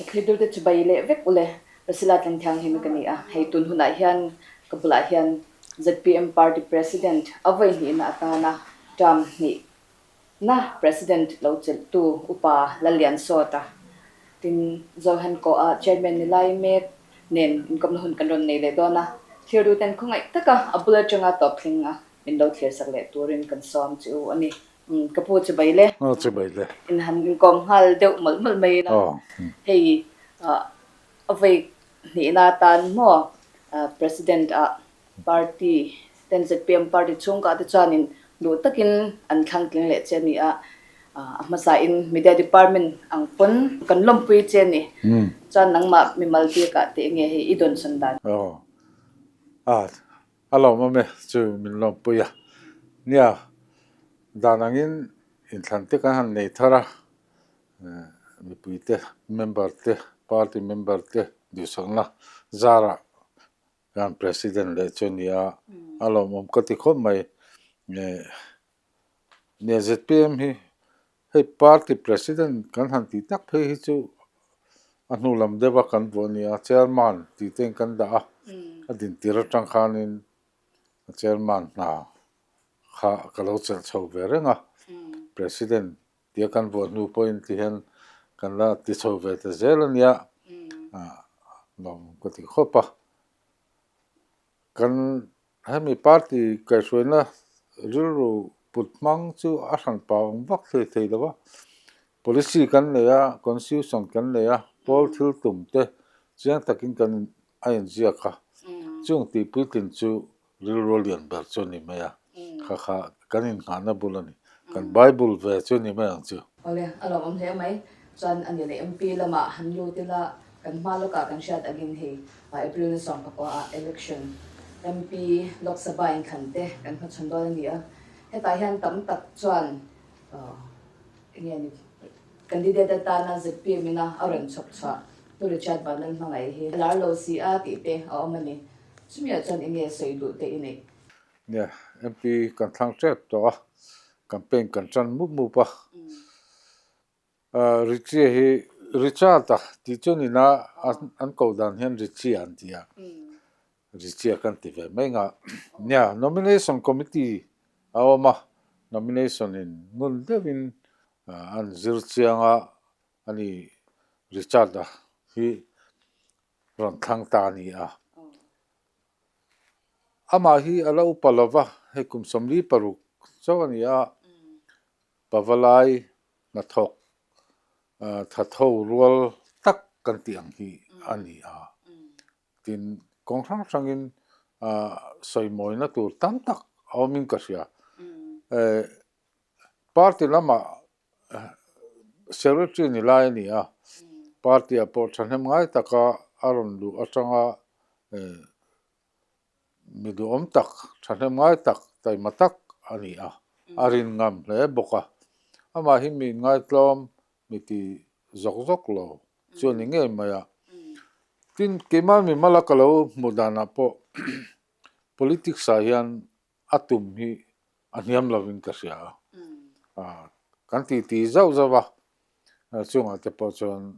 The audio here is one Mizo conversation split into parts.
Thlir te chu bai leh vek ule. Priscilla Tlangthianghlim ka ni a, hei tun hunah hian ka bulah hian zpm Party President a vawi hnihna atana term hnihna President lo chelhtu Upa Lalliansawta tin Zohan Koh-a Chairman ni lai mek nen inkawmna hun kan rawn nei leh dawn a, thlir duten khawngaih taka a bul atanga tawp thleng a min lo thlir sak leh turin kan sawm chu a ni. Ka pu chu bai le. Aw chu bai le. In han inkawm nghal deuh mawlh mawlh mai ila. Hei a vawi hnihna atan maw President ah party ten zpm party chhungkah te chuanin duh takin an thlang tling leh che a ni a. A hmasa in media department ang pawn kan lawmpui che a ni. Chuan nangmah mimal bikah teh nge hei i dawnsawn dan. Aw a lawmawm e chu min lawmpui a. Nia Dan angin inthlan te kan han nei thar a, mipui te, member te, party member te duhsakna zarah kan president leh chu a ni a, a lawmawm ka ti khawp mai. Nia zpm hi hei party president kan han tih tak phei hi chu a hnu lam deuh a kan vuah a ni a, chairman tih te in kan dah a, a dintir atang khanin a chairman hna kha ka lo chelh chho ve reng a, President tia kan vuah hnu pawhin ti hian kan la ti chho ve ta zel a nia, lawm ka ti khawp a. Kan hemi party kaihhruaina rilru put hmang chu a hran pa awm vak thei thei lo va, policy kan nei a, constitution kan nei a, pawl thil tum te chiang takin kan a inziak a, chung tih puitlin chu rilru a lian ber chu a ni mai a, kha kha kan innghahna bul a ni, kan Bible ve chu a ni mai ang chu. Awle, a lawmawm hle mai. Chuan a ni leh MP lamah han lut ila, kan hma lawkah kan hriat angin hei April ni sawmpakua ah election MP Lok Sabha inthlan te kan hmachhawn dawn a ni a, hetah hian tam tak chuan enge ni candidate atana zpm ina a rawn chhawp chhuah Pu Richard Vanlal hmangaih hi a lar lo si a tih te a awm a ni. Chumiah chuan enge sawi duh te i neih? Nia, MP kan thlang tep tawh a, campaign kan tan mup mup a. Richie hi Richard-a tih chu nina an koh dan hian Richie an ti a, Richie kan ti ve mai nga. Nia, nomination committee a awm a, nomination in ngun deuhin an zir chiang a, ani Richard-a hi rawn thlang ta a ni a. Amah hi a la upa lo va, hei kum 46 chauh a ni a, Pavalai hnathawk thatho rual tak kan tih ang hi a ni a. Tin, kawng hrang hrangin sawimawina tur tam tak a awmin ka hria. Party lamah Secretary ni lai a ni a, party ah pawh thahnem ngai taka a rawn luh atanga mi duhawm tak, thahnem ngai tak, taima tak a ni a, a rin ngam hle bawk a. Amah hi mi inngaitlawm, mi ti zawk zawk lo chu a ni ngei mai a. Tin, keimah mimala ka lo hmuh danah pawh politics ah hian a tum hi a hniam lovin ka hria a, kan ti ti zauh zauh a, chungah te pawh chuan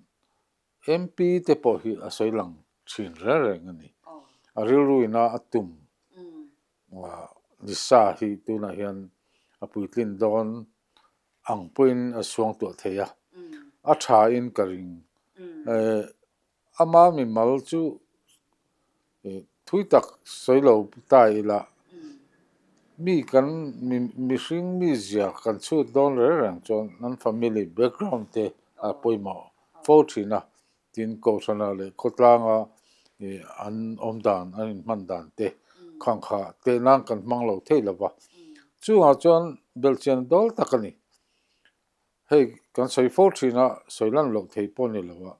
MP te pawh hi a sawi lang thin reng reng a ni. A rilru ina a tum nisa hi tunah hian a puitlin dawn ang pawhin a suangtuah thei a, a tha in ka ring. Ama mimal chu thui tak sawi lo ta ila, mi kan mihring mizia kan chhut dawn reng reng chuan an family background te a pawimawh fo thin a, tin Kohhrana leh khawtlanga an awm dan an inhman dan te khang kha teh nan kan hmang lo thei lo va, chungah chuan belhchian dawl tak a ni. Hei kan sawi fo thin a, sawi lan loh thei pawh ni lo a.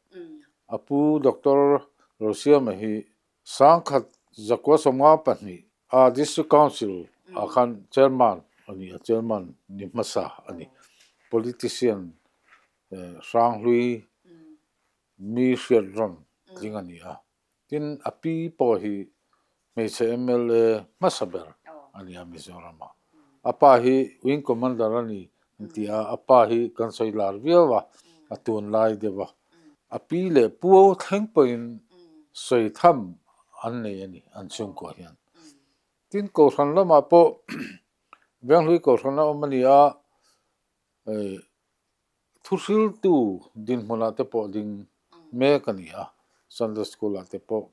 A pu Doctor Rosiama hi Sangkhat Zakua 52 a District Council ah khan Chairman a ni a, Chairman ni hmasa a ni. Politician Hranghlui mi hriat rawn tling a ni a. Tin, a pi pawh hi hmeichhe mla hmasa ber a ni a Mizoram-ah. A pa hi Wing Commander a ni an ti a, a pa hi kan sawi lar viau a, a tunlai deuh a. A pi leh pu thleng pawhin sawi tham an nei a ni an chhungkua hian. Tin, Kohhran lamah pawh Venghlui Kohhran a awm a ni a, Thuhriltu dinhmunah te pawh ding mek a ni a, Sunday School ah te pawh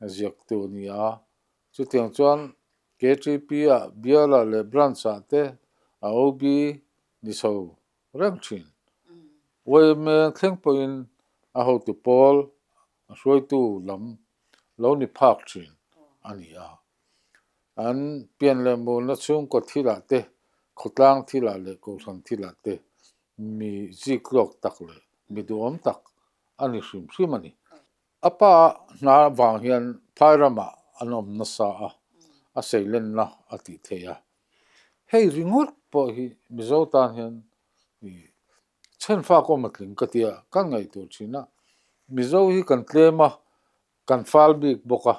ziaktu a ni a. Chutiang chuan KTP ah Bial-ah leh Branch ah te a OB ni chho reng thin. Yma thleng pawhin a hotu pawl a hruaitu lam lo ni phak thin a ni a. An pian leh mulna chhungkaw thilah te, khawtlang thilah leh kohhran thilah te mi ziktluak tak leh mi duhawm tak a ni hrim hrim a ni. A pa hna vang hian phai ramah an awm nasa a, a seilenna a tih theih a. Hei ringawt pawh hi Mizo tan hian chhenfak awm a tling ka tia kan ngaihtuah thin a. Mizo hi kan tlem a, kan fal bik bawk a.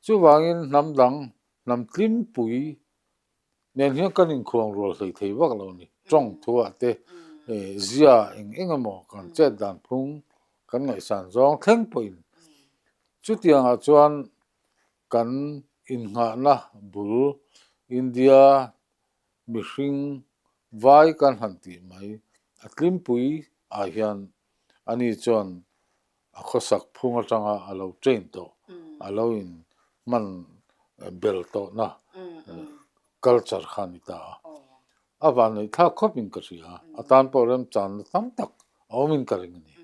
Chuvangin hnam dang, hnam tlimpui nen hian kan inkhuang rual hlei thei vak lo a ni. Tawng thuah te zia eng eng emaw kan chet dan phung kan ngaihsan zawng thleng pawhin chutiangah chuan kan innghahna bul India mihring vai kan han tih mai a tlimpui ah hian ani chuan a khawsak phung atanga a lo train tawh, a lo in hman bel tawhna culture kha a ni ta a. A vanneih thlak khawp in ka hria a, a tan pawh remchanna tam tak a awm in ka ring a ni.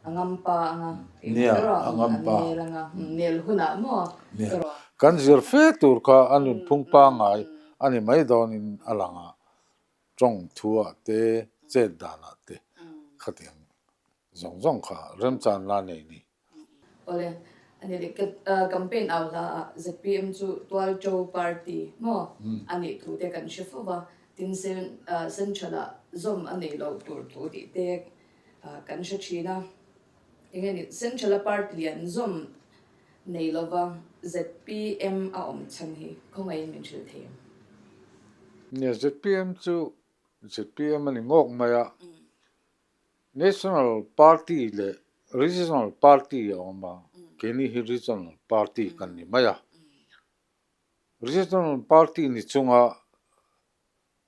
A ngampa anga, nia, a ngampa. A nel anga, nel hunah maw? Nia, kan zir fe tur kha a nunphung pangngai a ni mai dawnin a lang a, tawng thuah te, chet danah te khatiang zawng zawng kha remchan la nei ni. Awle, a ni leh campaign au hla ah zpm chu Tualṭo party maw a nih thu te kan hre fo va, tin central ah zawm a neih loh tur thu tih te kan hre thin a. Enge ni central a party lian zawm nei lova zpm a awm chhan hi khawngaihin min hrilh thei em? Nia, zpm chu zpm a ni ngawk mai a. National Party leh Regional Party a awm a, keini hi Regional Party kan ni mai a. Regional Party ni chunga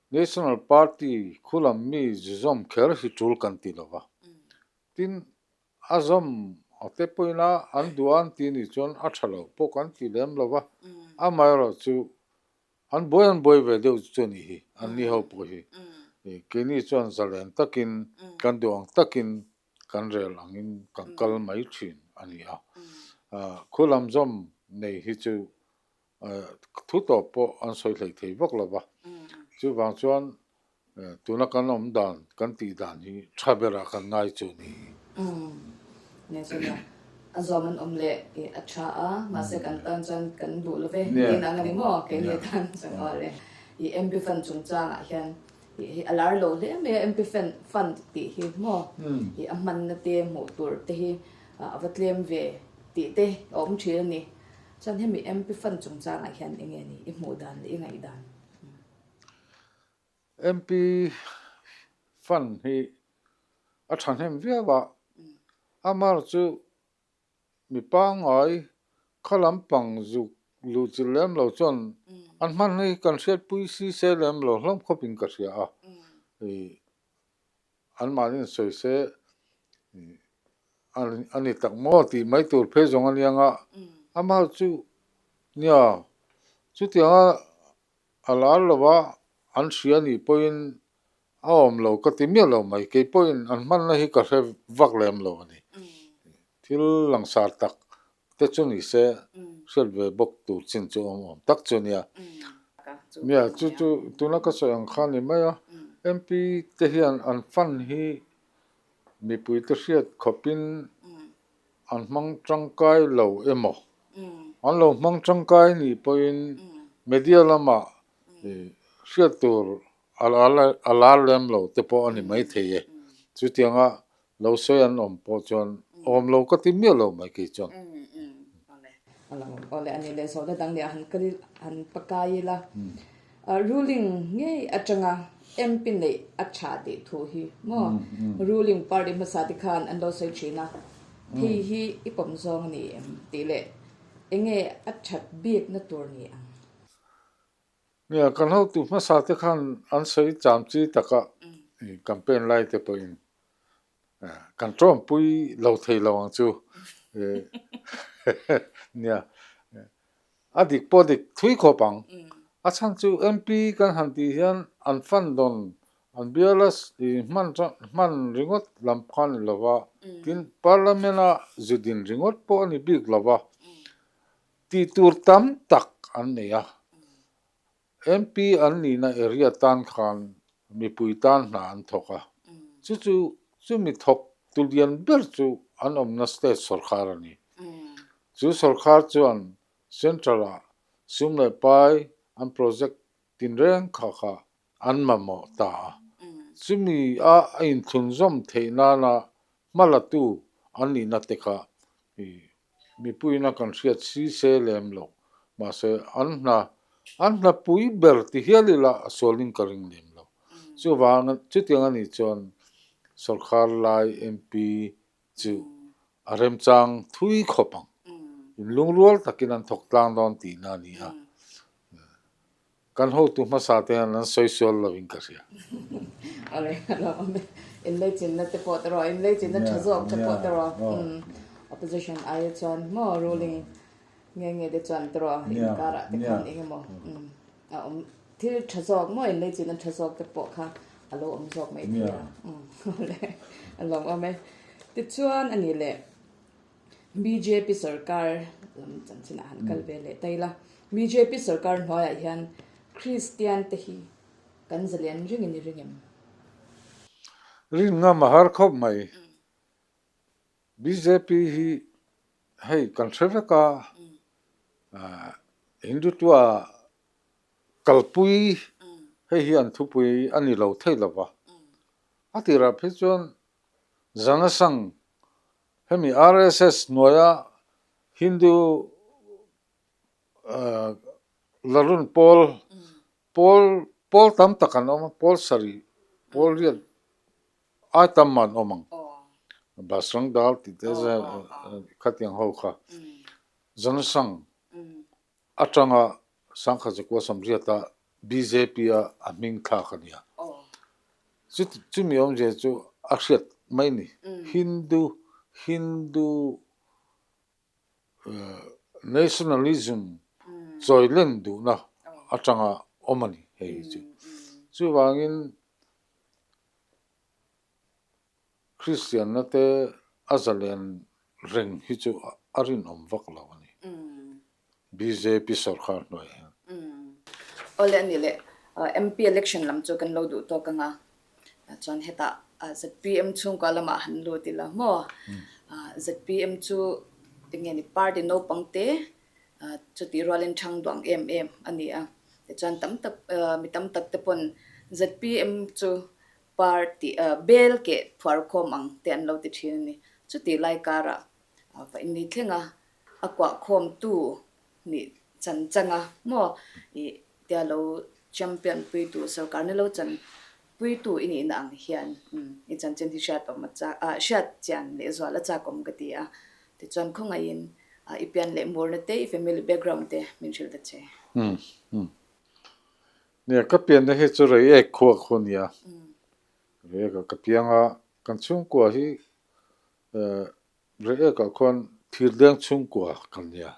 National Party khu lam mi zu zawm kher hi tul kan ti lo va. Tin, a zawm a te pawhin a an duh a an ti nih chuan a tha lo pawh kan ti lem lo va. Amaherawhchu An buai an buai ve deuh chu a nih hi, an ni ho pawh hi. Keini chuan zalen takin, kan duh ang takin kan rel angin kan kal mai thin a ni a. Khu lam zawm nei hi chu thu tawp pawh an sawi hlei thei vak lo va. Chuvang chuan Tuna kan awm dan, kan tih dan hi tha berah kan ngai chu ni. Umm, nia chu nia. A zawm an awm leh i a tha a, mahse kan tan chuan kan duh lo ve tiin ang a ni maw? Keini atan chuan aw le. I MP fund chungchangah hian i hi a lar lo hle mai a, MP fund tih hi maw? I a hmanna te hmuh tur te hi a va tlem ve tih te a awm thin a ni. Chuan hemi MP fund chungchangah hian eng nge ni i hmuh dan leh i ngaihdan? MP fund hi a thahnem viau a, amar chu mi pangngai kha lampang zuk luh chilh lem lo chuan an hman hi kan hriatpui si se lem lo hlawm khawpin ka hria a, anmahni sawi se a ni tak maw tih mai tur phei zawng a niang a, amar chu nia chutianga A lar lo a, an hria nih pawhin a awm lo ka ti miah lo mai. Kei pawhin an hmanna hi ka hre vak lem lo a ni. Thil langsar tak te chu ni se hriat ve bawk tur chin chu awm awm tak chu a nia. Nia, chu chu tuna ka sawi ang kha a ni mai a. MP te hian an fund hi mipui te hriat khawpin An hmang tangkai lo emaw? An lo hmang tangkai nih pawhin media lamah hriat tur a lar lem lo te pawh a ni maithei e. Chutianga lo sawi an awm pawh chuan awm lo ka ti miah lo mai kei chuan. Awle a ni leh zawhna dang leh han kal han pakai ila. Ruling ngei atanga MP neih a tha tih thu hi maw? Ruling party hmasa te khan an lo sawi thin a. Hei hi i pawm zawng a ni em tih leh enge a that bikna tur ni ang? Nia, kan hotu hmasa te khan an sawi cham chi taka campaign lai te pawhin kan tawmpui lo thei lo ang chu. Nia, a dik pawh dik thui khawp ang. A chhan chu MP kan han tih hian an fund dawn An biala hman hman ringawt lam kha a ni lo va, tin Parliament-a zu din ringawt pawh a ni bik lo va, tih tur tam tak an nei a. MP an nihna area tan khan mipui tan hna an thawk a, chu chu chumi thawk tu lian ber chu an awmna state sawrkhar a ni. Chu sawrkhar chuan Central-ah sum leh pai an project tinreng kha kha an mamawh ta a. Chumi a a inthlunzawm theih nana hma latu an nihna te kha mipuiin a kan hriat si se lem loh. Mahse, an hna an hna pui ber ti hial ila a sualin ka ring lem lo. Chuvang chutiang a nih chuan sawrkar lai MP chu a remchang thui khawp ang. Inlungrual takin an thawk tlang dawn tihna a ni a. Kan hotu hmasa te hian an sawi sual lo in ka hria. Awle a lo awm e. Inleichinna te pawh tawh rawh, inleichinna tha zawk te pawh tawh rawh. Opposition aia chuan maw ruling nge nge te chuan tawh rawh inkarah te khan eng emaw a awm thil tha zawk maw inleichinna tha zawk te pawh kha a lo awm zawk mai thei a. Awle a lo awm e. Tichuan a ni leh. Bjp sorkar lam chanchinah han kal ve leh ta ila. Bjp sorkar hnuaiah hian Kristian te hi kan zalian ringin i ring em? Rin ngam a har khawp mai. Bjp hi hei kan hre vek a, Hindutva kalpui hei hi an thupui a ni lo thei lo va. A tirah phei chuan Janasangh Hemi RSS hnuaia Hindu Larun pawl pawl pawl tam tak an awm a, pawl sarih, pawl riat ai tam an awm ang. Basrang Dal tih te khatiang ho kha Janasangh atanga Sangkha Zakua Samriata bjp a a hming thlak a nia. Chumi awmzia chu a hriat mai ni. Hindu Hindu nationalism chawi len duhna atanga awm a ni hei hi chu. Chuvangin Kristianna te a zalen reng hi chu a rinawm vak lo a ni. Bjp sorkar hnuai hian. Awle a ni le, MP election lam chu kan lo duh tawk ang a, chuan hetah zpm chhungkua lamah han lut ila maw? Zpm chu eng nge ni party naupang te chutih rualin thang duang em em a ni a, tichuan tam tak mi tam tak te pawn zpm chu Party bel keh phuar khawm ang te an lo ti thin a ni. Chutih lai karah va inni thleng a, a kuah khawmtu nih chan chang a maw ih tia lo champion puitu sorkar ni lo chan puitu i nihna ang hian i chanchin hi hriat awm a chak ah hriat chian leh zual a chak awm ka ti a. Tichuan khawngaihin i pian leh murna te i family background te min hrilh ta che. Nia, ka pianna hi chu Reiek khua khu a nia. Reiek ah ka piang a, kan chhungkua hi Reiek ah khuan Thirdeng chhungkua kan nia.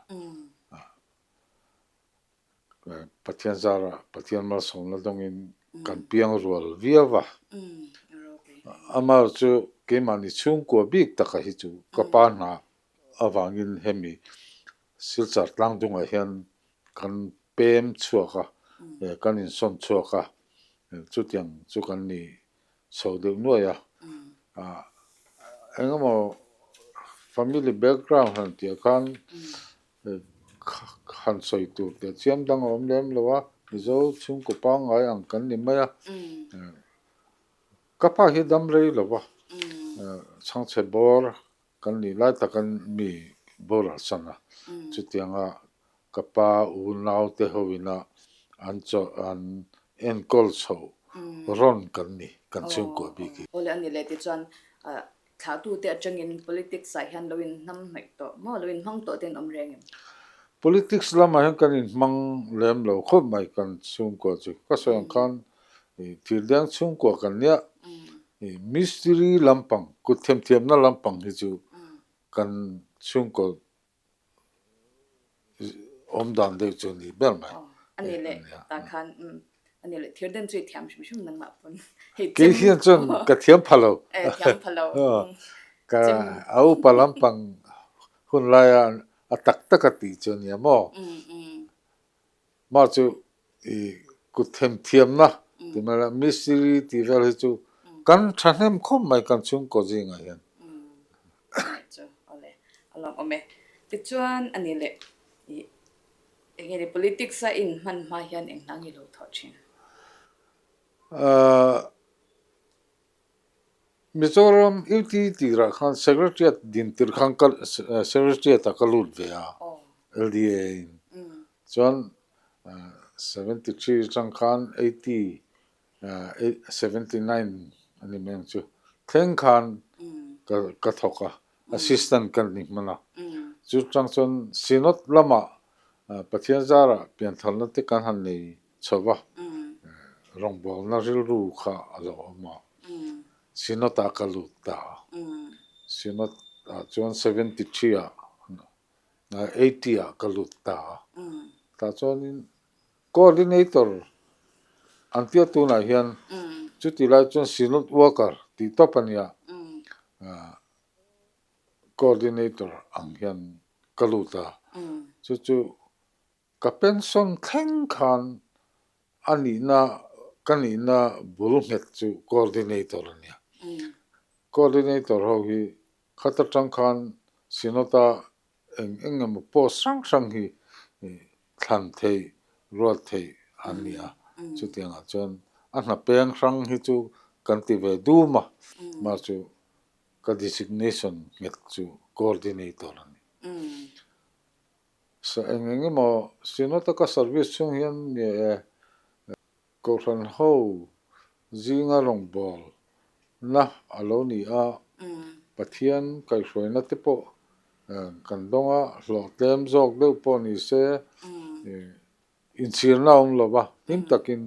Pathian zarah Pathian malsawmna dawngin kan piang rual viau va. Amah chu keimahni chhungkua bik taka hi chu ka pa hna avangin hemi Silchar tlangdungah hian kan pem chhuak a, kan insawn chhuak a, chutiang chu kan ni chho deuh nuai a. Engemaw family background han tih khan han sawi tur teh chiam dang a awm lem lo a, Mizo chhungkaw pangngai ang kan ni mai a. Ka pa hi dam rei lo va, chhangchhe bawr Kan nih lai takin mi boral san a, chutianga ka pa unau te ho ina an chaw an enkawl chho rawn kan ni, kan chhungkua bik hi. Awle a ni leh tichuan. Thlahtute atangin politics ah hian lo inhnam hnaih tawh maw, lo inhmang tawh te an awm reng em? Politics lamah hian kan inhmang lem lo khawp mai kan chhungkua chu. Ka sawi ang khan thildeng chhungkua kan nia, mistiri lampang, kut themthiamna lampang hi chu kan chhungkaw awm dan deuh chu ni ber mai. A ni leh tah khan a ni leh thir den chu i thiam hrim hrim nangmah pawn hei Kei hian chuan ka thiam pha lo. Thiam pha lo. Ka a upa lampang hun laia a tak tak a tih chu a nia maw? Mah chu i kut themthiamna ti mai la mistiri tih vel hi chu kan thahnem khawp mai kan chhungkaw zingah hian. Chu awle a lawm awm e. Tichuan a ni leh i eng nge ni politics a in hman hma hian eng hna nge lo thawh thin? Mizoram UT tirah khan Secretariat din tir khan ka Secretariat ah ka lut ve a LDA in chuan 73 atang khan 80 79 a ni mai ang chu thleng khan ka ka thawk a assistant ka ni hman a chu tang chuan Synod lamah Pathian zarah piantharna te kan han nei chho va, rawngbawlna rilru kha a lo awm a, Synod ah ka lut ta a, Synod ah chuan 73 ah 80 ah ka lut ta a, tah chuanin Coordinator an tia tunah hian chuti lai chuan Synod worker tih tawp a nia, Coordinator ang hian ka lut a, chu chu Ka pension thleng khan a nihna ka nihna bul nghet chu coordinator a nia. Coordinator ho hi khat atang khan Synod-a eng eng emaw post hrang hrang hi thlan theih, ruat theih an ni a. Chutiangah chuan a hna peng hrang hi chu kan ti ve dum a, mah chu ka designation nghet chu coordinator a ni. Sa eng eng emaw Synod-a ka service chhung hian ni e, Kohhran ho zinga rawngbawlna a lo ni a, Pathian kaihhruaina te pawh kan dawng a, hlawh tlem zawk deuh pawh ni se, inchhirna a awm lo va, hlim takin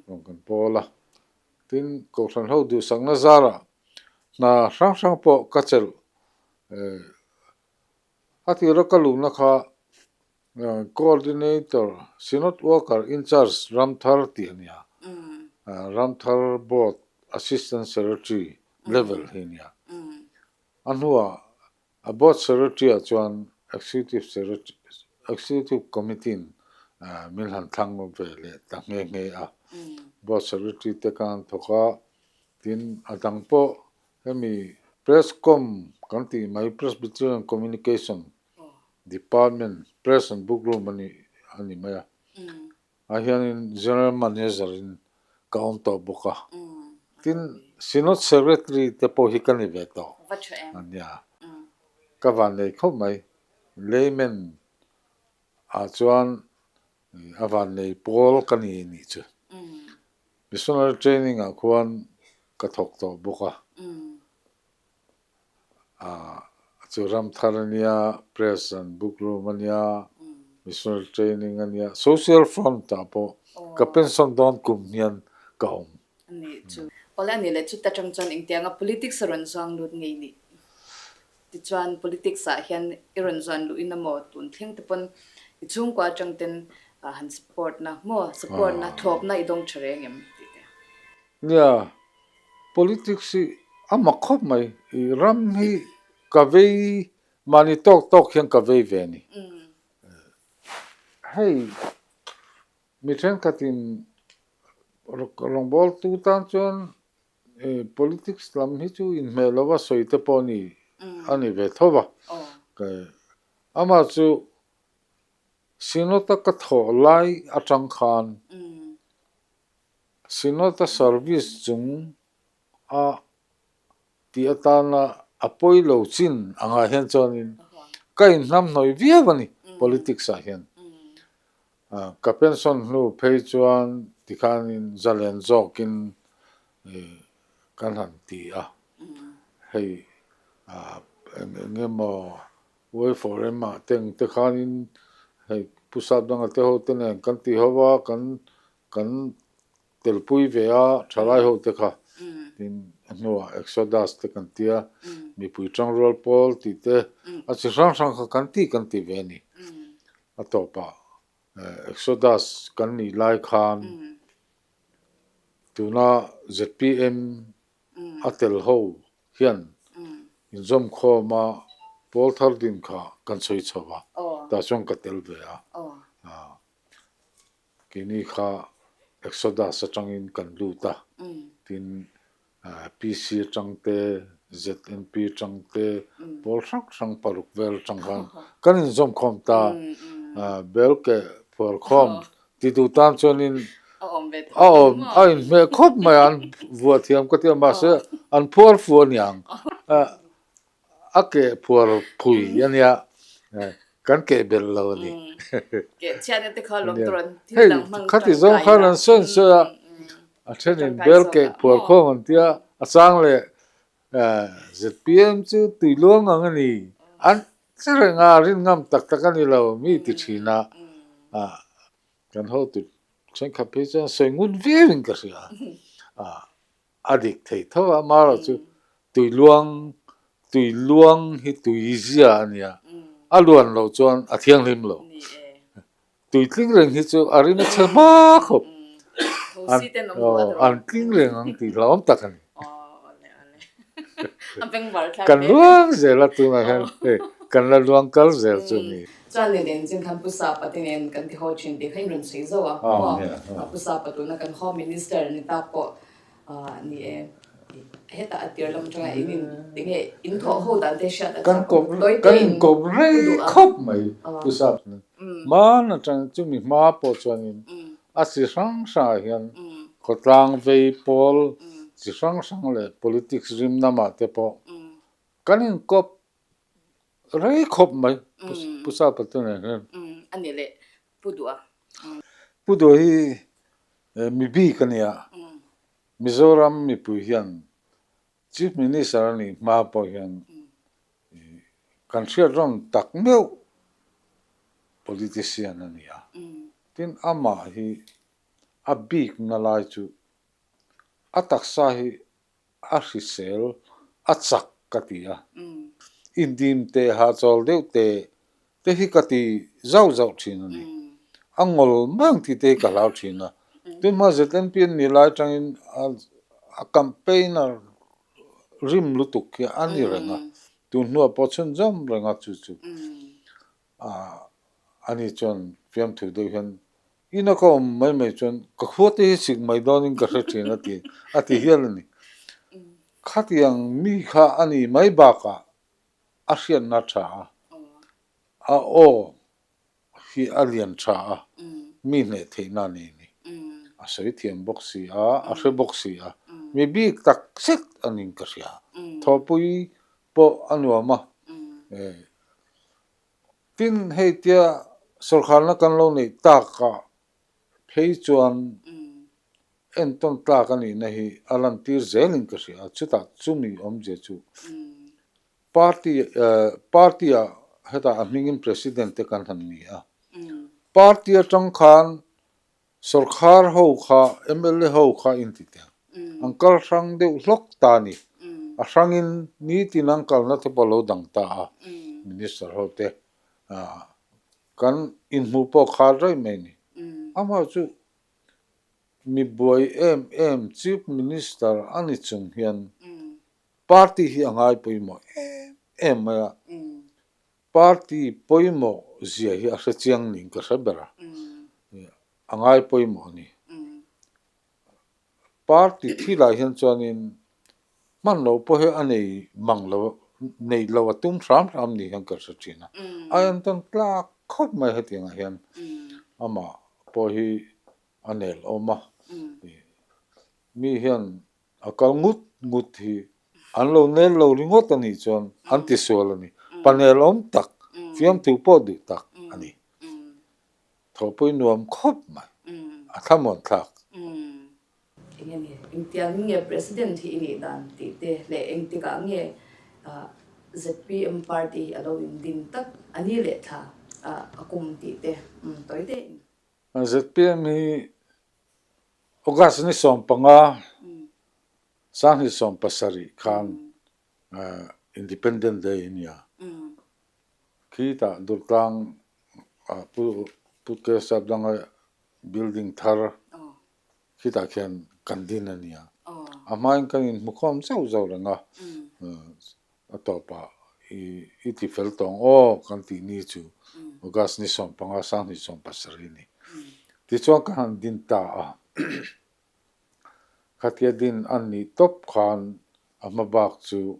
rawn kan pawl a. Tin, Kohhran ho duhsakna zarah hna hrang hrang pawh ka chelh A tira ka luhna kha Coordinator, Synod Worker Incharge Ramthar tih a nia. Ramthar Board Assistant Secretary level hi a nia. A hnuah a Board Secretary ah chuan Executive Secretary, Executive Committee in min han thlang ve leh ta nghe nghe a. Board Secretary te ka han thawk a, tin a dang pawh Hemi Press Com kan tih mai Presbyterian Communication Department Press and Book Room a ni a ni mai a. Ah hianin General Manager in ka awm tawh bawk a. Tin Synod Secretary te pawh hi ka ni ve tawh a nia. Ka van nei khawp mai. Layman ah chuan a van nei pawl ka ni nih chu. Missionary training ah khuan ka thawk tawh bawk a, ah chu ram thar a nia, press and book room a nia, missionary training a nia, social front ah pawh ka pension dawn kum hian ka awm. A nih chu. Awle a nih leh chuta tang chuan engtianga politics a rawn zuang lut ngei nih? Tichuan politics ah hian i rawn zuan luh in amaw tun thleng te pawn i chhungkua atang ten han support na maw support na thlawp na i dawng tha reng em tih te. Nia, politics hi a mak khawp mai, i ram hi ka vei mahni tawk tawk hian ka vei ve a ni. Hei mi thenkhatin rawngbawltu tan chuan Politics lam hi chu inhmeh lova sawi te pawh ni a ni ve tho va. Amah chu Synod-a ka thawh lai atang khan Synod-a service chung a tih atana a pawi lo chin angah hian chuanin ka inhnamhnawih viau a ni politics ah hian. Ka pension hnu phei chuan tikhanin zalen zawkin kan han ti a, hei. Eng eng emaw Way Forum ah te ang te khanin hei Pu Sapdanga te ho te nen kan ti ho a, kan kan telpui ve a thalai ho te kha tin a hnuah Exodus te kan tia mipui tangrual pawl tih te a chi hrang hrang kha kan ti kan ti ve a ni. A tawpah Exodus kan nih lai khan tuna zpm a tel ho hian inzawmkhawm a pawl thar din kha kan sawi chho a, tah chuan ka tel ve a. Keini kha Exodus atangin kan lut a, tin PC atang te, ZNP atang te, pawl hrang hrang paruk vel atang khan kan inzawmkhawm ta. Bel keh phuar khawm ti duh tan chuanin a awm a inhmeh khawp mai a, an vuah thiam ka ti a mahse an phuar fu aniang. A keh phuar phui a nia, kan keh belh lo a ni. Hei khati zawng khan an sawi an sawi a, a thenin bel keh phuar khawm an tia, a chang leh zpm chu tui luang ang a ni, an che reng a, rin ngam tak tak a ni lo mi ti thin a, kan hotu thenkhat phei chuan sawi ngut viauin ka hria. A dik thei tho a, amaherawh chu tui luang, tui luang hi tui zia a nia, a luan loh chuan a thianghlim lo. Tui tling reng hi chu a rin a chhe hma khawp, an tling reng ang tih hlauhawm tak a ni. Kan luang zel a tunah hian hei kan la luang kal zel chu a ni. Chuan ni nen chin khan Pu Sapa te nen kan ti haw thin tih kha in rawn sawi zauh a, maw? Pu Sapa tuna kan Home Minister ni tak pawh ni e, hetah a tir lam atanga in in enge in thawh ho dan te hriat a chak tawi Kan inkawp rei khawp mai Pu Sapa nen. Hman atang chumi hma pawh chuanin a chi hrang hrangah hian khawtlang vei pawl chi hrang hrang leh politics rim namah te pawh kan inkawp Rei khawp mai Pu Sapa te nen hian. A ni leh Pu Duha. Pu Duha hi mi bik a nia. Mizoram mipui hian Chief Minister a nih hma pawh hian kan hriat rawn tak meuh politician a ni a. Tin amah hi a bikna lai chu a taksa hi a hrisel a chak ka ti a, indim teh hahchawl deuh teh te hi ka ti zauh zauh thin a ni. A ngawl mai ang tih te hi ka hlau thin a, tunhma ZNP an nih lai atangin a campaign a rim lutuk hi a ni reng a, tun hnuah pawh chhunzawm reng a chu chu ani chuan fiamthu deuh hian Ina ka awm mai mai chuan ka khua te hi sik mai dawnin ka hre thin a ti a ti hial a ni. Khatiang mi kha a ni mai bakah a hriatna tha a, a aw hi a lian tha a, mi hneh theihna a nei a ni. A sawi thiam bawk si a, a hre bawk si a, mi bik tak zet a niin ka hria. Thawhpui pawh a nuam a, Tin, hei tia sawrkharna kan lo neih takah phei chuan entawn tlak a nihna hi a lantir zelin ka hria a, chutah chumi awmzia chu party party-ah hetah a hmingin president te kan han ni a, party atang khan Sawrkhar ho kha mla ho kha in ti teh ang kal hrang deuh hlawk ta a ni. A hrangin nitin an kalna te pawh a lo dang ta a, Minister ho te kan inhmuh pawh khar raih mai a ni. Amah chu mi buai em em Chief Minister a ni chung hian party hi a ngai pawimawh em em mai a. Party pawimawh zia hi a hre chiang niin ka hre ber a, a ngai pawimawh a ni. Party thilah hian chuanin hman loh pawh hi a nei mang lo, nei lo a tum hram hram ni hian ka hre thin a. A entawn tlak khawp mai hetiangah hian amah pawh hi a nel awm a, mi hian A kal ngut ngut hi an lo nel lo ringawt a nih chuan an ti sual a ni. Panel awm tak, fiamthu pawh duh tak a ni. Thawhpui nuam khawp mai, a thlamuan thlak. Enge ni, engtiang nge President hi i nih dan tih te leh engtikah nge. Zpm party hi a lo indin tak a ni leh thla a kum tih te tawi te in. Zpm hi August ni 15, 2017 khan Independent Day a nia. Khitah Durtlang Pu Pu Kesavdanga building thar khitah khian kan din a nia. A hmain kan inhmukhawm zauh zauh reng a, a tawpah i ti fel tawng aw kan tih ni chu August ni 15 2017 a ni. Tichuan ka han din ta a, khatia din a nih tawp khan a hma bak chu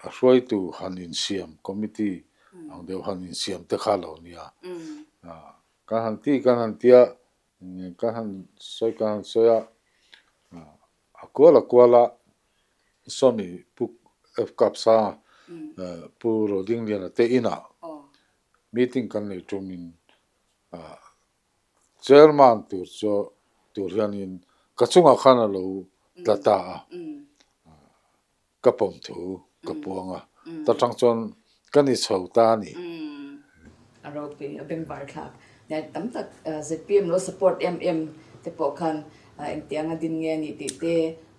a hruaitu han insiam committee ang deuh han insiam te kha lo nia. Kan han ti kan han tia Kan han sawi kan han sawi a, a kual a kual a, sawmi Pu F Kapsanga Pu Rodingliana te inah meeting kan nei tumin chairman tur chu tur hianin ka chungah khan a lo tla ta a. Ka pawm thu ka puang a, ta tang chuan ka ni chho ta a ni. A ropui, a bengvar thlak. Nia tam tak zpm lo support em em te pawh khan engtiang a din nge a nih tih te,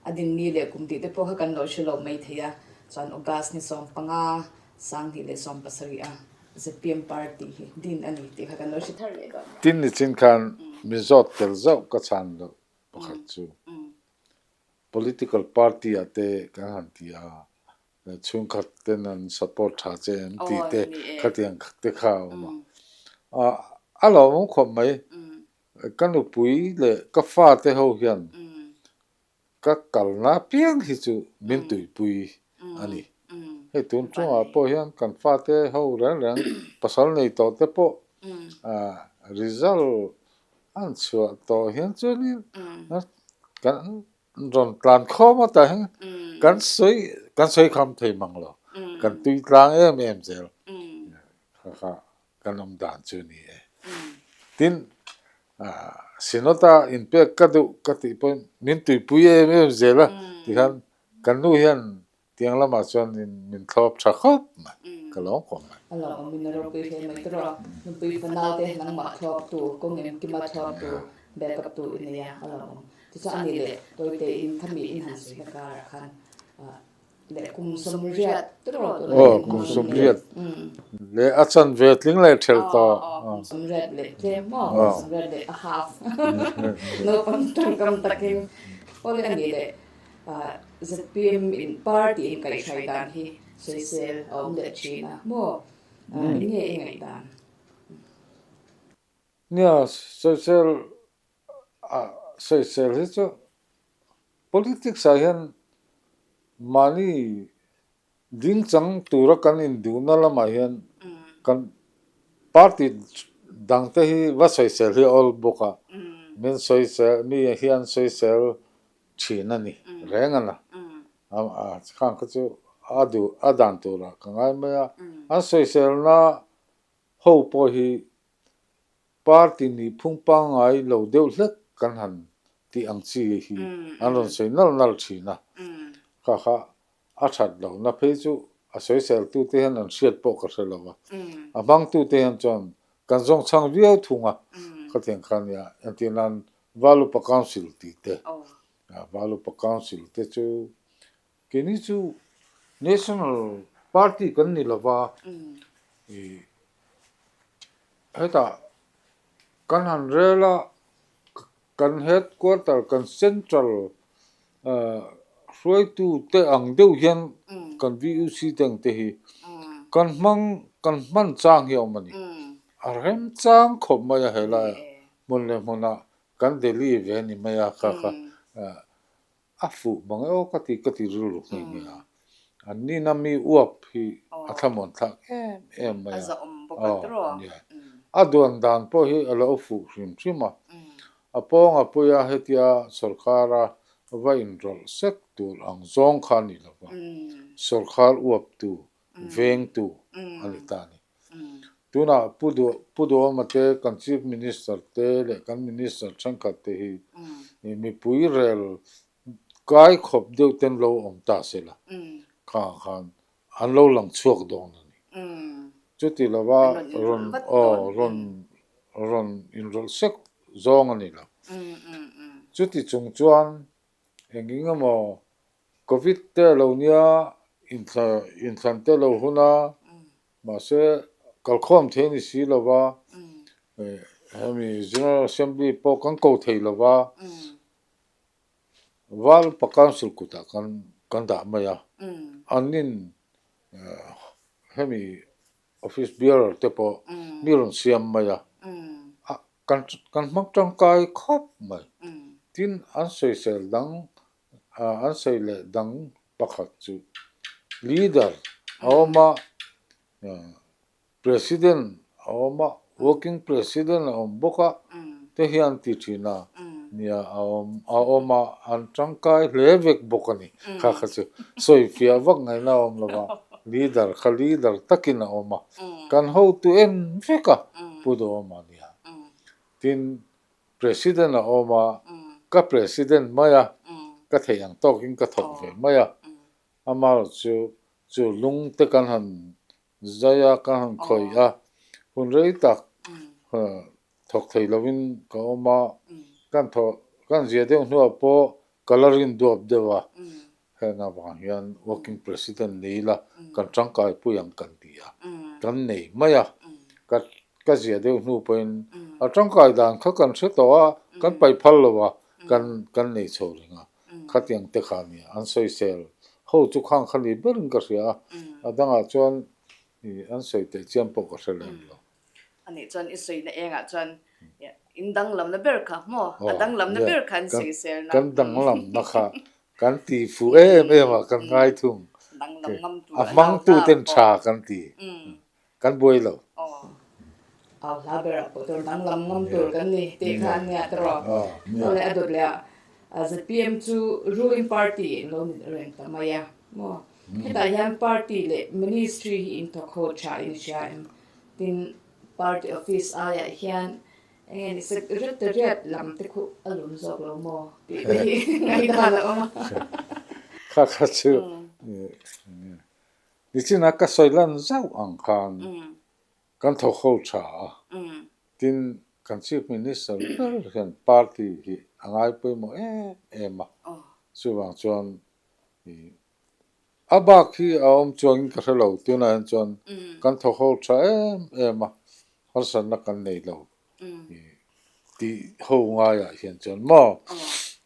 a din ni leh kum tih te pawh kha kan lo hre lo mai thei a. Chuan August ni 15, 2017 a zpm party hi din a ni tih kha kan lo hre thar leh dawn. Tin ni chin khan mi zawt tel zauh ka chhan loh pakhat chu. Political party ah te kan han ti a, chhungkhat ten an support tha che an tih te khatiang te kha a awm a. A lawmawm khawp mai, ka nupui leh ka fate ho hian ka kalna apiang hi chu min tuipui a ni. Hei tun chungah pawh hian kan fate ho reng reng pasal nei tawh te pawh result An chhuah tawh hian chuanin kan rawn tlan khawm a tah hian kan sawi kan sawi kham thei mang lo, kan tui tlang em em zel kha kha kan awm dan chu a ni e. Tin, Synod-a inpek ka duh ka tih pawhin min tuipui em em zel a tikhan kan nu hian Tiang lamah chuan min thlawp tha khawp mai, ka lawm khawp mai. A lawm awmin a ropui hle mai tawrh a, nupui fanau te nangmah thlawp tu, kawng engkima thlawp tu, backup tu i nei a, a lawm awm. Tichuan a nih leh tawite in khami in han sawi na karah khan leh kum 80 tawrh tawrh Aw, kum 80 leh a chanve tling leh thelh tawh. Aw, kum 80 leh tlem maw, kum 80 leh a half naupang tangkam takin aw le a nih leh Zpm in party in kaihhrai dan hi sawisel a awm leh thin a maw? Eng nge i ngaihdan? Nia, sawisel sawisel hi chu politics ah hian mahni Dingchang tura kan induhna lamah hian kan party dangte hi va sawisel hi a awl bawk a, min sawisel mi hian sawisel thin a ni reng a na. Khang kha chu a duh a dan turah ka ngai mai a, an sawiselna ho pawh hi Party nih phung pangngai lo deuh hlek kan han tih ang chi hi an rawn sawi nal nal thin a, kha kha a that lohna phei chu a sawiseltute hian an hriat pawh ka hre lo a, a hmangtute hian chuan kan zawng chhang viau thung a, khatiang kha nia entir nan Valupa Council tih te, Valupa Council te chu keini chu National Party kan ni lova ih Hetah kan han rel a, kan headquarter, kan central hruaitu te ang deuh hian kan VUC te ang te hi kan hmang, kan hman chang hi a awm a ni. A remchang khawp mai a helai hmun leh hmunah kan Delhi ve a ni mai a kha kha. A fuh mang e aw ka ti ka ti rilru nghe nghe a. An nina mi uap hi a thlamuan thlak em em mai a. Aw nia. A duan dan pawh hi a lo fuh hrim hrim a. A pawng a pui a hetia sawrkhara va inrawlh sek tur ang zawng kha a ni lo va. Sawrkhar uaptu, vengtu a ni ta a ni. Tunah Pu Pu Duhawma te, kan Chief Minister te leh kan Minister thenkhat te hi mipui rel kai khawp deuh ten lo awm ta se la, khangah khan an lo lang chhuak dawn a ni. Chuti lova rawn aw rawn rawn inrawlh sek zawng a ni lo. Chuti chung chuan eng eng emaw Covid te lo nia inthlan te lo hun a, mahse kalkhawm thei a ni si lova, hemi General Assembly pawh kan ko thei lova, Valpa Council kutah kan kan dah mai a, annin hemi Office bearer te pawh mi rawn siam mai a, kan kan hmang tangkai khawp mai. Tin, an sawisel dang an sawi leh dang pakhat chu leader a awm a, President a awm a, working president a awm bawk a, te hian ti thin a, nia a awm a awm a, an tangkai hle vek bawk a ni. Kha kha chu sawi fiah vak ngaihna a awm lo va, leader kha leader takin a awm a, kan hotu en vek a, Pu Duhawma nia. Tin, President a awm a, ka president mai a, ka theih ang tawkin ka thawk ve mai a, amaherawhchu chu lung te kan han Zaia ka han khawih a, hun rei tak thawk thei lovin ka awm a, kan thawh kan zia deuh hnuah pawh ka la rin duap deuh a, heng avang hian working president ni ila kan tangkai pui ang kan ti a, kan nei mai a, ka ka zia deuh hnu pawhin a tangkai dan kha kan hre tawh a, kan paih phal lo a, kan kan nei chho reng a. Khatiang te kha nia, an sawisel ho chu khang kha ni berin ka hria a, a dangah chuan an sawi teh chiam pawh ka hre lem lo. Anih chuan i sawina engah chuan in danglamna ber kha maw? A danglamna ber kha an sawiselna. Kan danglamna kha kan ti fuh em em a, kan ngai thung. A hmangtu ten tha kan ti. Kan buai lo. Au hla ber ah pawh tur danglam ngam tur kan ni tih kha an nia tawh. Aw leh a dawt leh a zpm chu ruling party in lo ni reng ta mai a maw. Hetah hian party leh ministry hi in thawk ho tha in hria em? Tin party office aiah hian enge ni secretariat lam te khu a lum zawk lo maw tih te hi ngaihdan a awm a. Kha kha chu Nichina ka sawi lan zauh ang khan kan thawk ho tha a, tin kan Chief Minister ber hian party hi a ngai pawimawh em em a, chuvang chuan a bak hi a awm chuangin ka hre lo, tunah hian chuan kan thawk ho tha em em a, harsatna kan nei lo tih ho ngaiah hian chuan maw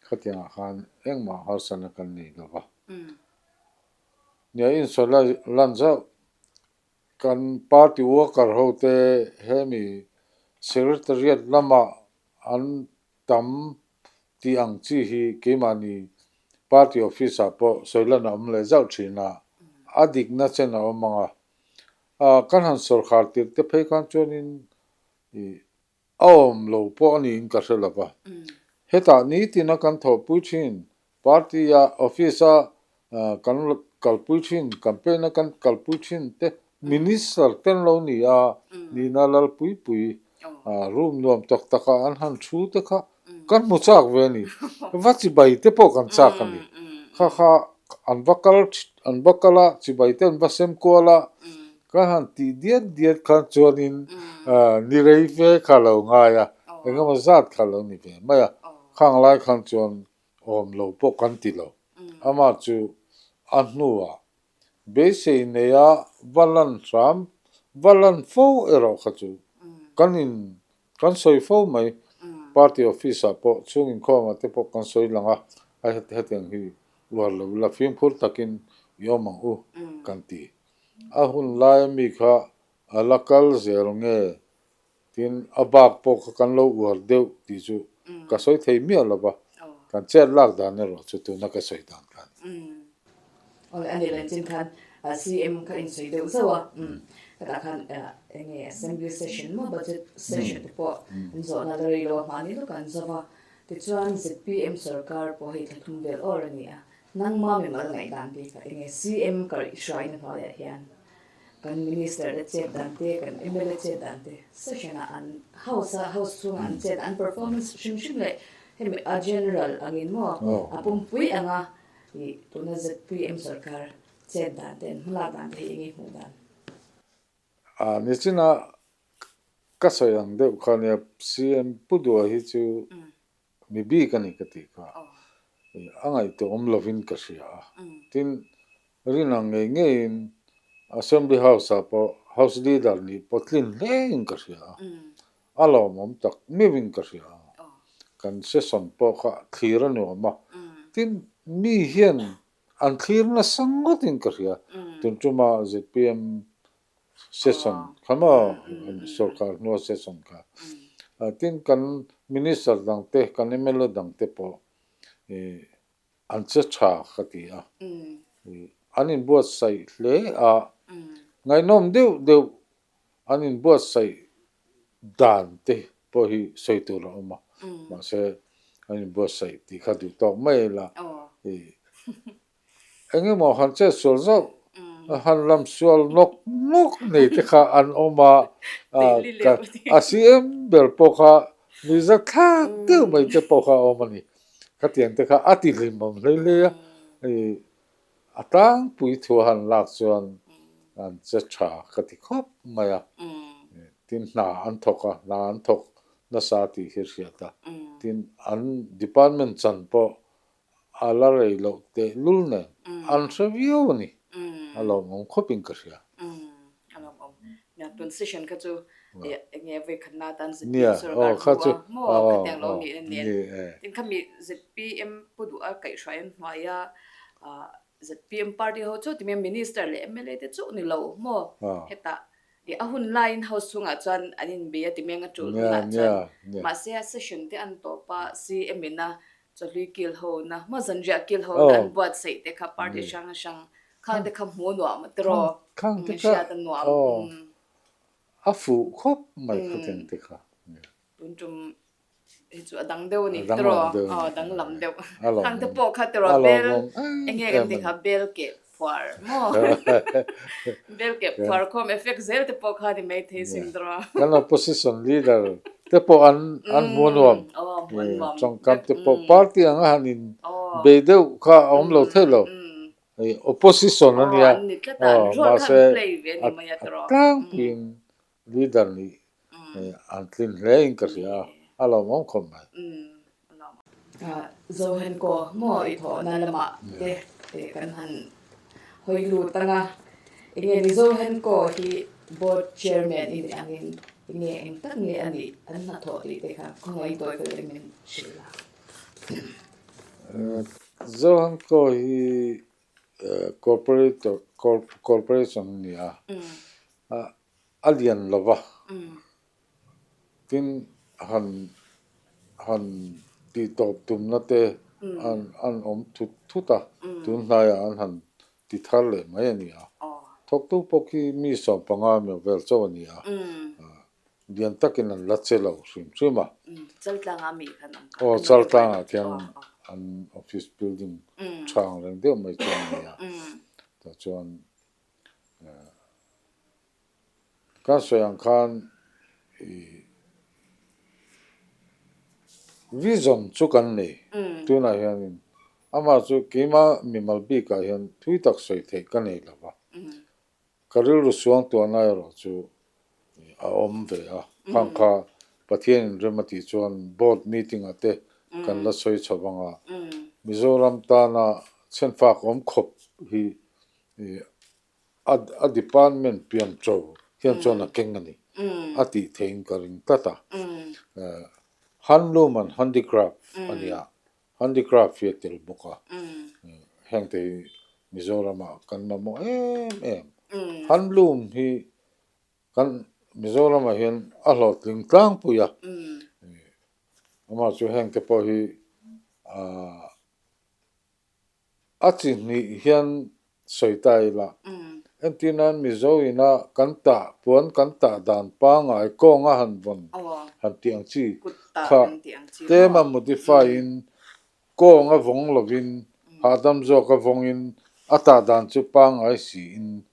khatiangah khan engmah harsatna kan nei lo va. Nia insawi lan zauh. Kan party worker ho te hemi secretariat lamah an tam tih ang chi hi keimahni party office ah pawh sawi lan a awm leh zauh thin a, a dikna chen a awm ang a. Kan han sawrkhar tirh te phei khan chuanin ih A awm lo pawh a niin ka hre lo va. Hetah nitina kan thawhpui thin, party-a, office-a kan kalpui thin, campaign-a kan kalpui thin te minister te an lo ni a, nihna lalpuipui room nuam tak taka an han thu te kha kan hmu chak ve a ni. Va chibai te pawh kan chak a ni. Kha kha an va kal an va kal a, chibai te an va sem kual a, Ka han tih diat diat khan chuanin ni rei fe kha lo ngai a, engemaw zat kha lo ni ve mai a, khang lai khan chuan awm lo pawh kan ti lo. Amah chu a hnuah beisei neia va lan hram, va lan fo erawh kha chu kan in kan sawi fo mai. Party office ah pawh chhung inkhawmah te pawh kan sawi lang a, a hetiang hi uar lo ila fimkhur takin i awm ang u kan ti. A hun lai ami kha a la kal zel nge tin a bak pawh kha kan lo uar deuh tih chu ka sawi thei miah lo va, kan chet lak dan erawh chu tuna ka sawi dan kha a ni. Awle a nih leh chin khan CM kha insawi deuh zauh a, hetah khan enge assembly session maw budget session te pawh an zawhna la rei lo a hmahni lawk an zo va, tichuan zpm sorkar pawh hei thla thum vel awr a ni a, Nangma mimal ngaihdan bik ah enge CM ka hruaina hnuaiah hian kan Minister te chet dan te, kan mla chet dan te session ah an house a house chhungah an chet an performance hrim hrim leh hemi a general angin maw a pumpui anga ih tuna zpm sorkar. chet dan te, an hmalak dan te hi eng nge hmuh dan? A nichina ka sawi ang deuh kha nia CM Pu Dua hi chu mi bik a ni ka tih kha a ngaihtuah awm lovin ka hria a. Tin, rin ang ngei ngeiin Assembly House ah pawh House Leader nih pawh tlin hlein ka hria a. A lawmawm tak meuhin ka hria a. Kan session pawh kha thlir a nuam a. Tin, mi hian an thlir nasa ngawtin ka hria. Tun tuma zpm session kha maw sorkar hnua session kha. Tin, kan minister dangte, kan mla dangte pawh an che tha ka ti a. An inbuatsaih hle a, ngaihnawm deuh deuh an inbuatsaih dan te pawh hi sawi tur a awm a, mahse an inbuatsaih tih kha duh tawk mai ila eng emaw han chet sual zauh han lam sual nawk nawk nei te kha an awm a, a CM ber pawh kha nuihzat thlak deuh mai te pawh kha a awm a ni, khatiang te kha a ti hlimawm hlei hlei a. A tlangpui thu a han lak chuan an che tha ka ti khawp mai a, tin hna an thawk a, hna an thawk nasa tih hi hriat a, tin an department chan pawh a la rei loh tehlul nen an hre viau a ni, a lawmawm khawpin ka hria. A lawmawm. Nia, tun session kha chu eng nge vawi khatna atan ZPM sorkar hnu a maw khatiang lo nih nen. Tin khami ZPM pu duh a kaihhruai an hnuai a, ZPM party ho chu timian minister leh mla te chu ni lo maw hetah a hun laiin house chhungah chuan an inbei a timiang a tul hunah chuan mahse a session te an tawp a CM in a Chawhlui kil ho na maw zanriah kil ho na an buatsaih te kha party hrang hrang khang te kha hmuh nuam a tiraw Khang te kha hriat a nuam aw a fuh khawp mai khatiang te kha. Tun tum hi chu a dang deuh a ni tiraw aw a danglam deuh khang te pawh kha tiraw bel eng nge kan tih kha bel keh phuar maw bel keh phuar khawm effect zel te pawh kha ni maithei sin tiraw. Kan opposition leader te pawh an an hmuh nuam tawngkam te pawh party anga han in bei deuh kha a awm lo thei lo opposition a nia mahse a tlangpuiin leader nih an tlin hle in ka hria a a lawmawm khawp mai. Zohenkaw maw i thawhna lamah te kan han hawi lut ang a, enge ni Zohenkaw hi board chairman i nih angin enge eng tak nge a nih an hnathawh tih te kha khawngaih tawi fel em min hrilh a. Zohenkaw hi corporator corporation a ni a, a lian lo va. Tin, han han tih tawp tumna te an an awm thut thut a, tun hnaiah an han ti thar leh mai a ni a. Thawktu pawh khi mi 15 meuh vel chauh a ni a, lian takin an la che lo hrim hrim a. Chaltlangah mi khan awm kha. Aw, Chaltlangah khian an office building tha ang reng deuh mai chu a ni a. Tah chuan Ka sawi ang khan i vision chu kan nei tunah hianin amah chu keimah mimal bikah hian thui tak sawi theih ka nei lo va, ka rilru suang tuahna erawh chu a awm ve a, khang kha Pathianin rem a tih chuan board meeting ah te kan la sawi chho vang a, Mizoram tana chhenfak awm khawp hi A department pian cho hian chuan a keng a ni a tih theihin ka ring tlat a. Handloom and handicraft a ni a, handicraft hi a tel bawk a. Hengte hi Mizoramah kan mamawh em em. Handloom hi kan Mizoramah hian a hlawhtling tlangpui a. Amah chu hengte pawh hi A chi hnih hian sawi ta ila, entir nan Mizo ina kan tah puan kan tah dan pangai kawnga han vawn han tih ang chi kha tlema modify in kawnga vawng lovin hahdam zawka vawngin a tah dan chu pangai siin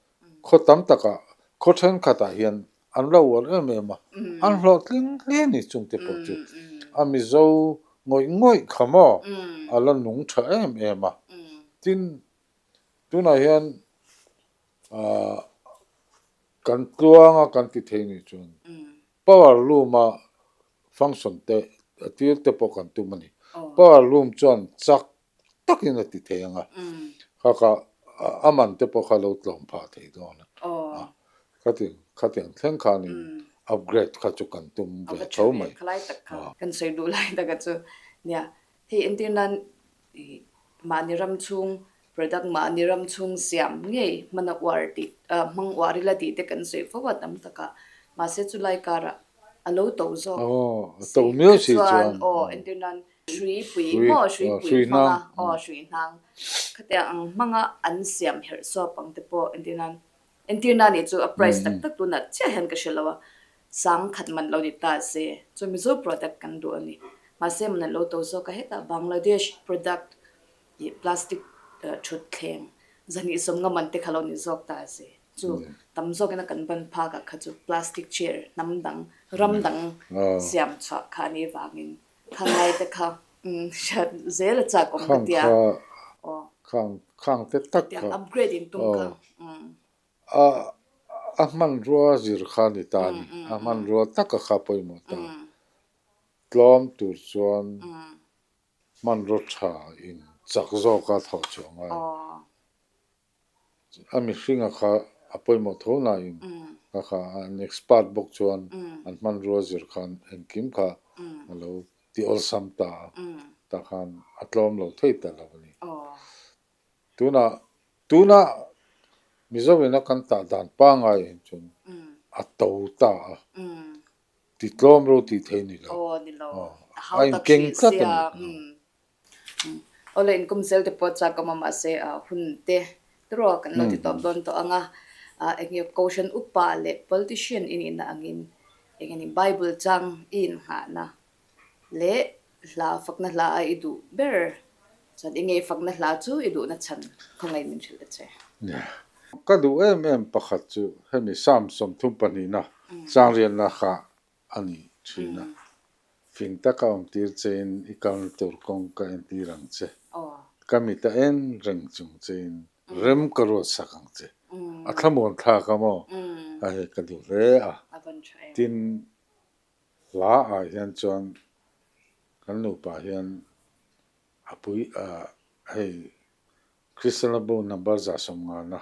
Khaw tam takah, khaw thenkhatah hian an lo uar em em a, an hlawhtling hle a ni chungte pawh chu. A Mizo ngawih ngawih kha maw a la nung tha em em a. Tin, tunah hian Kan tluanga kan ti thei nih chuan power loom a function te a tir te pawh kan tum a ni. Power loom chuan chak takin a ti thei ang a, kha kha a man te pawh kha lo tlawm phah thei dawn a. Khatiang khatiang thleng khanin upgrade kha chu kan tum ve tho mai. Kan sawi duh lai taka chu nia hei entir nan mahni ram chhung product mahni ram chhung siam ngei hmana uar tih hmang uar ila tih te kan sawi fo a tam tak a, mahse chu lai karah a lo to zawk si kha chuan aw entir nan hrui pui maw hrui pui hmanga aw hrui hnang khatiang ang hmanga an siam herh suap ang te pawh entir nan Entir na nih chu a price tak tak tunah chiah hian ka hre lo a, sang khat man lo ni ta se chu Mizo product kan duh a ni. Mahse man an lo to zawk a, hetah Bangladesh product ih plastic thutthleng zahnih sawmnga man te kha lo ni zawk ta se chu tam zawkin a kan ban phak ah kha chu plastic chair hnam dang ram dang siam chhuah kha a nih vangin kha ngai te kha hriat zel a chak awm ka tia. Khang khang te tak kha. Upgrade in tum kha. A a hmanrua zir kha ni ta a ni. A hmanrua taka kha pawimawh ta. Tlawm tur chuan hmanraw tha in chak zawka thawh chhuah ngai. A mihringa kha a pawimawh tho nain kha kha an expert bawk chuan an hmanrua zir khan engkim kha a lo ti awlsam ta a, tah khan a tlawm lo thei ta lo a ni. Tunah tuna Mizo ina kan tah dan pangai hi chuan a to ta a, ti tlawm ro tih thei ni lo, a inkeng tlat a ni. Awle inkum zel te pawh chak awm a mahse hun te tiraw kan lo ti tawp dawn tawh ang a, eng nge Kohhran upa leh politician i nihna angin eng nge ni Bible chang i inngahna leh hla fakna hla a i duh ber chuan i ngei fakna hla chu i duhna chhan khawngaih min hrilh ta che. Ka duh em em pakhat chu hemi Psalm 32na changriatna kha a ni thin a. Fing taka awmtir chein i kalna tur kawng ka entir ang che. Ka mit a en reng chung chein rem ka ruat sak ang che. A thlamuan thlak a maw? A hei ka duh hle a. Tin, hla ah hian chuan kan nupa hian a pui hei Kristian bu number 150na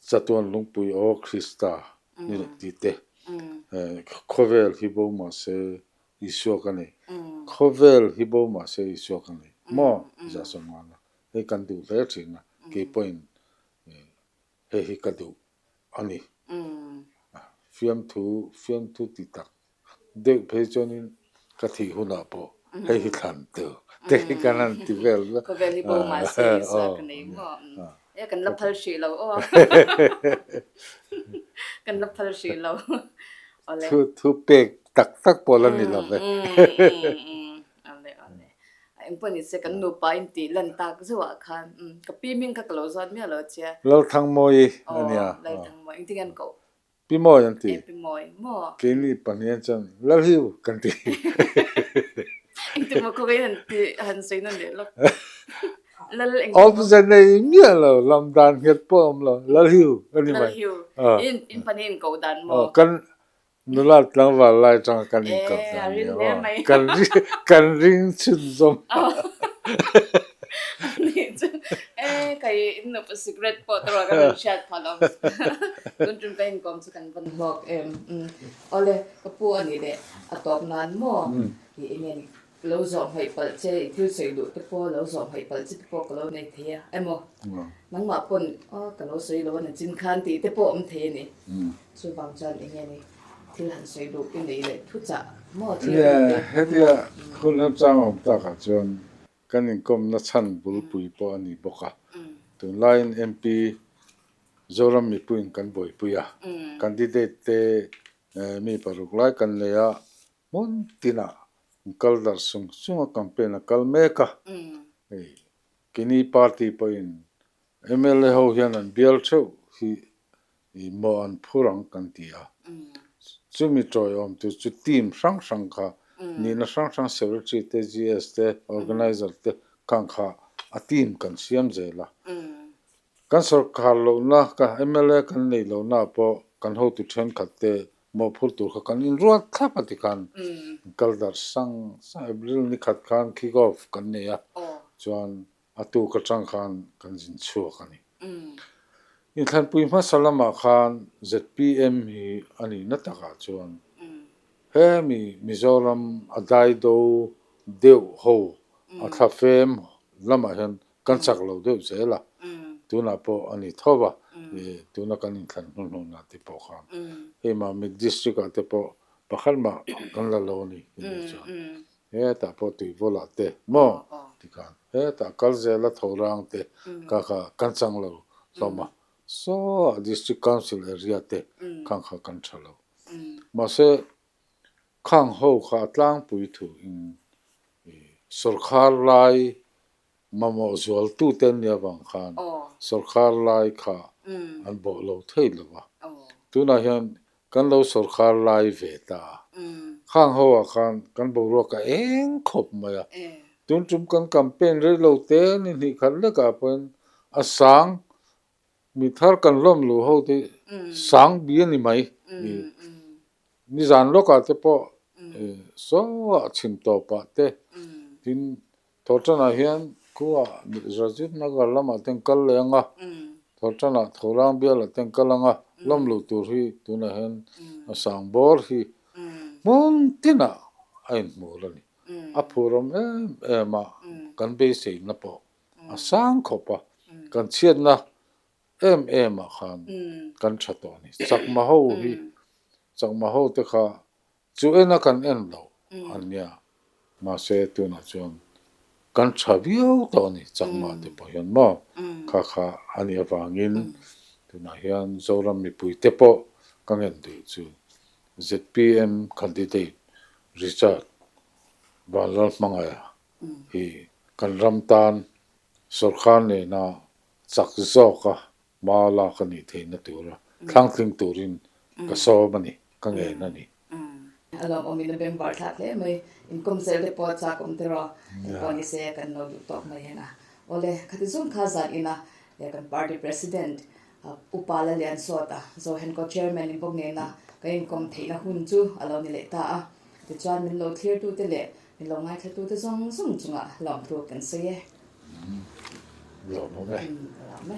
Chatuan lungpui aw Krista ni lo tih te, khawvel hi bo mah se Isua ka nei, khawvel hi bo mah se Isua ka nei maw 150na hei kan duh hle thin a, kei pawhin hei hi ka duh a ni. Fiamthu fiamthu ti tak deuh phei chuanin ka thih hunah pawh hei hi thlan tu te hi kan han ti vel vek. Khawvel hi bo mahse Isua ka nei maw? E kan la phal hrih lo aw. Kan la phal hrih lo. Awle. Thu thu pek tak tak pawh la ni lo ve. Awle awle. Engpawh ni se kan nupa in tih lan tak zeuhah khan ka pi hming kha ka lo zawt miah lo che. Lalthangmawi a nia. Lalthangmawi engtin nge an koh? Pi Mawi an ti. E Pi Mawi maw? Keini pahnih chuan Lalhiu kan ti. Engtin maw khaw han ti han sawi nawn leh lawk. Lal engtin maw? Awmze nei miah lo, lam dan nghet pawh a awm lo, Lalhiu a ni mai. Lalhiu, in in pahnih in koh dan maw? Kan nula tlangval lai atanga kan inkoh dan nia maw? Kan kan ring chhunzawm. Anih chu e kai in nupa secret pawh te ruah ka rawn hriat phah lo tun tum ka inkawm chu kan van hlawk em awle ka pu anih leh a tawp nan maw i enge ni lo zawh hmaih palh che i thil sawi duh te pawh lo zawh hmaih palh che te pawh ka lo nei thei a emaw nangmah pawn aw ka lo sawi lo a na chin khan tih te pawh awm thei a ni chuvang chuan enge ni thil han sawi duh i nei leh thuchah maw thil Hetia hun remchang awm takah chuan Kan inkawmna chhan bulpui pawh a ni bawk a, tunlaiin MP Zoram mipuiin kan buaipui a, candidate te mi paruk lai kan nei a, hmun tinah kal darh sung sung a campaign a kal mek a, hei keini party pawhin Mla ho hian an bial theuh hi i maw an phur ang kan ti a. Chumi tawiawm tur chu team hrang hrang kha nihna hrang hrang secretary te, GS te, organizer te khang kha a team kan siam zel a. Kan sawrkar lohna, mla kan neih lohna ah pawh kan hotu thenkhat te mawhphurh tur kha kan inruat thlap a tikhan kal darh sang sang April ni khat khan kick off kan nei a, chuan a tuk atang khan kan zin chhuak a ni. Inthlanpui hmasa lamah khan zpm hi a nihna takah chuan hemi Mizoram a daido deuh ho a thlafem lamah hian kan chak lo deuh zel a, tunah pawh a ni tho va, tuna kan inthlan hnuhnawhna te pawh khan hei Mamit district ah te pawh pakhat mah kan la lo a ni tih chuan hetah pawh tuivawlah te maw tikhan hetah kal zela tho rang te kha kha kan chang lo hlawm a, saw district council area te khan kha kan tha lo mahse khang ho kha a tlangpui thu in sawrkhar lai Mamawh zualtute an nih avang khan sawrkhar lai kha an bawh lo thei lo va. Tunah hian kan lo sawrkhar lai ve ta a. Khang ho ah khan kan boruak a eng khawp mai a. Tun tum kan campaign rei lo te ni hnih khat lekah pawhin a sang mi thar kan lawm luh ho te sang bi a ni mai. Nizan lawkah te pawh saw ah chhim tawpah te tin Thawhtanah hian khuaah Rajiv Nagar lamah te an kal leh ang a, Thawhtanah Thorang bialah te an kal ang a, lawm loh tur hi tunah hian a sang bawr hi hmun tinah a inhmur a ni. A phurawm em em a, kan beiseina pawh a sang khawp a, kan chhiatna em em ah khan kan tha tawh a ni. Chakma ho hi, chakma ho te kha Chu ena kan en lo a nia, mahse tunah chuan kan tha viau tawh a ni, Chakma te pawh hian maw kha kha a nih avangin tunah hian Zoram mipui te pawh ka ngen duh chu zpm candidate Richard Vanlalhmangaiha hi kan ram tan sawrkar nena chak zawka Hma lak a nih theihna tura thlangtling turin ka sawm a ni, ka ngen a ni. A lawmawmin a beng var thlak hle mai. Inkawm zel te pawh chak awm tiraw? Engpawh ni se kan lo duh tawk mai hen a. Awle, khati zung kha zan ina kan party president Upa Laliansawta Zohenko chairman in bawk nena kan inkawm theihna hun chu a lo ni leh ta a. Tichuan min lo thlirtute leh min lo ngaithlatute zawng zawng chungah lawmthu kan sawi e. Lawmawm e. Lawm e.